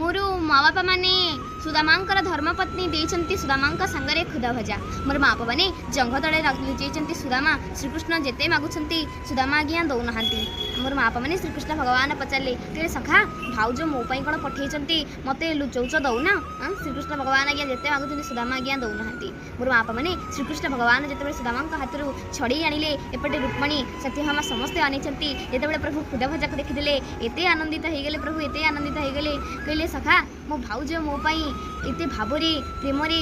ମୋର ମା ବାପା ମାନେ ସୁଦାମାଙ୍କର ଧର୍ମପତ୍ନୀ ଦେଇଛନ୍ତି ସୁଦାମାଙ୍କ ସାଙ୍ଗରେ ଖୁଦ ଭଜା। ମୋର ମା ବାପା ମାନେ ଜଙ୍ଘ ତଳେ ଲୁଚେଇଛନ୍ତି ସୁଦାମା। ଶ୍ରୀକୃଷ୍ଣ ଯେତେ ମାଗୁଛନ୍ତି, ସୁଦାମା ଆଜ୍ଞା ଦେଉନାହାନ୍ତି। ମୋର ମା ବାପା ମାନେ ଶ୍ରୀକୃଷ୍ଣ ଭଗବାନ ପଚାରିଲେ, କହିଲେ, ସଖା, ଭାଉଜ ମୋ ପାଇଁ କ'ଣ ପଠେଇଛନ୍ତି, ମୋତେ ଲୁଚଉଛ, ଦଉନା? ଶ୍ରୀକୃଷ୍ଣ ଭଗବାନ ଆଜ୍ଞା ଯେତେ ମାଗୁଛନ୍ତି, ସୁଦାମା ଆଜ୍ଞା ଦେଉନାହାନ୍ତି। ମୋର ମା ବାପା ମାନେ ଶ୍ରୀକୃଷ୍ଣ ଭଗବାନ ଯେତେବେଳେ ସୁଦାମାଙ୍କ ହାତରୁ ଛଡ଼େଇ ଆଣିଲେ, ଏପଟେ ରୁକ୍ମଣୀ ସତ୍ୟଭାମା ସମସ୍ତେ ଅନେଇଛନ୍ତି। ଯେତେବେଳେ ପ୍ରଭୁ ଖୁଦ ଭଜାକୁ ଦେଖିଦେଲେ, ଏତେ ଆନନ୍ଦିତ ହେଇଗଲେ ପ୍ରଭୁ, ଏତେ ଆନନ୍ଦିତ ହେଇଗଲେ। କହିଲେ, ସଖା, ମୋ ଭାଉଜ ମୋ ପାଇଁ ଏତେ ଭାବରେ ପ୍ରେମରେ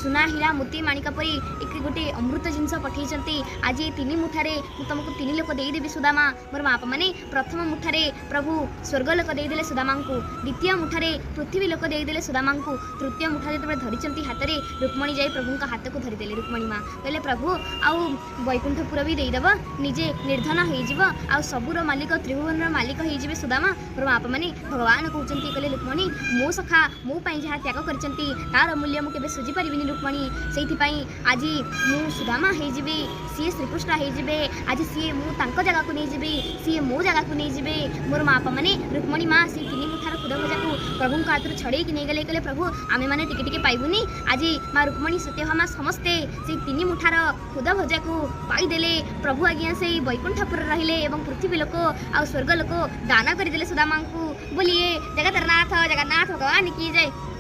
ସୁନା ହୀରା ମୋତି ମାଣିକ ପରି ଏକ ଗୋଟେ ଅମୃତ ଜିନିଷ ପଠେଇଛନ୍ତି। ଆଜି ଏ ତିନି ମୁଠାରେ ମୁଁ ତୁମକୁ ତିନି ଲୋକ ଦେଇଦେବି ସୁଦାମା। ମୋର ମା ବାପା ମାନେ ପ୍ରଥମ ମୁଠାରେ ପ୍ରଭୁ ସ୍ୱର୍ଗ ଲୋକ ଦେଇଦେଲେ ସୁଦାମାଙ୍କୁ, ଦ୍ୱିତୀୟ ମୁଠାରେ ପୃଥିବୀ ଲୋକ ଦେଇଦେଲେ ସୁଦାମାଙ୍କୁ। ତୃତୀୟ ମୁଠା ଯେତେବେଳେ ଧରିଛନ୍ତି ହାତରେ, ରୁକ୍ମଣୀ ଯାଇ ପ୍ରଭୁଙ୍କ ହାତକୁ ଧରିଦେଲେ। ରୁକ୍ମଣୀ ମା କହିଲେ, ପ୍ରଭୁ, ଆଉ ବୈକୁଣ୍ଠପୁର ବି ଦେଇଦେବ, ନିଜେ ନିର୍ଦ୍ଧନ ହେଇଯିବ ଆଉ ସବୁର ମାଲିକ, ତ୍ରିଭୁବନର ମାଲିକ ହେଇଯିବେ ସୁଦାମା। ମୋର ମା ବାପା ମାନେ ଭଗବାନ କହୁଛନ୍ତି, କହିଲେ, ରୁକ୍ମଣୀ, ମୋ ସଖା ମୋ ପାଇଁ ଯାହା ତ୍ୟାଗ କରିଛନ୍ତି, ତାର ମୂଲ୍ୟ ମୁଁ କେବେ ସୁଝିପାରିବିନି ରୁକ୍ମଣୀ। ସେଇଥିପାଇଁ ଆଜି ମୁଁ ସୁଦାମା ହେଇଯିବି, ସିଏ ଶ୍ରୀକୃଷ୍ଣ ହେଇଯିବେ। ଆଜି ସିଏ ମୁଁ ତାଙ୍କ ଜାଗାକୁ ନେଇଯିବି, ସିଏ ମୋ ଜାଗାକୁ ନେଇଯିବେ। ମୋର ମା ବାପା ମାନେ ରୁକ୍ମଣୀ ମା ସେଇ ତିନି ମୁଠାର ଖୁଦ ଭଜାକୁ ପ୍ରଭୁଙ୍କ ହାତରୁ ଛଡ଼େଇକି ନେଇଗଲେ। କହିଲେ, ପ୍ରଭୁ, ଆମେମାନେ ଟିକେ ଟିକେ ପାଇବୁନି? ଆଜି ମା ରୁକ୍ମଣୀ ସତ୍ୟଭାମା ସମସ୍ତେ ସେଇ ତିନି ମୁଠାର ଖୁଦ ଭଜାକୁ ପାଇଦେଲେ। ପ୍ରଭୁ ଆଜ୍ଞା ସେଇ ବୈକୁଣ୍ଠପୁରରେ ରହିଲେ ଏବଂ ପୃଥିବୀ ଲୋକ ଆଉ ସ୍ୱର୍ଗ ଲୋକ ଦାନ କରିଦେଲେ ସୁଦାମାଙ୍କୁ। बोलिए ଜଗତର ନାଥ ଜଗନ୍ନାଥ ଭଗବାନ କି ଜୟ।